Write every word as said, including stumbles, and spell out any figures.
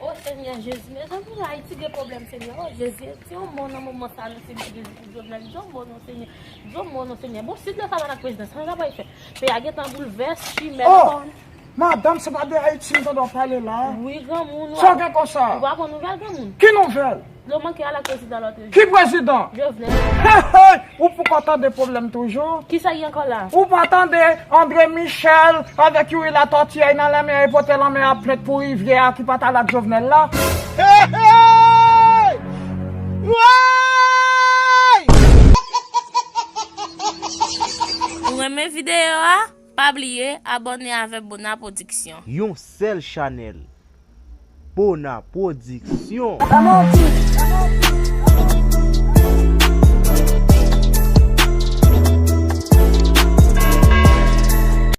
O Senyè Jezi, mezanmi, Ayiti gen pwoblèm, Senyè. O Jezi, di yon mo nan moman sa, nan Senyè Jezi, pou Jovenel. Di yon mo non, Senyè. Di yon mo non, Senyè. Bon, si lè sa pa nan prezidan, sa sa pral fè? Peyi a gentan boulvès, chimè. Oh! Madanm, se pa de Ayiti m tande w pale la. Wi, granmoun. Sa w gen konsa? Ou pa konn nouvèl, granmoun? Ki nouvèl? Dlo manke al ak prezidan lòt jou. Ki prezidan? Jovenel. Hey, hey! Ou poko tande pwoblèm toujou? Kisa ki ankò la? Ou pa tande André Michel avèk Youri Latortue nan lanmè a, e pote lanmè a plent pou rivyè a ki pa t al ak Jovenel la? Hey, hey! Woy! Ou renmen videyo a? Pa bliye abòne avèk Bona Production. Yon sèl chanèl. Bona Production.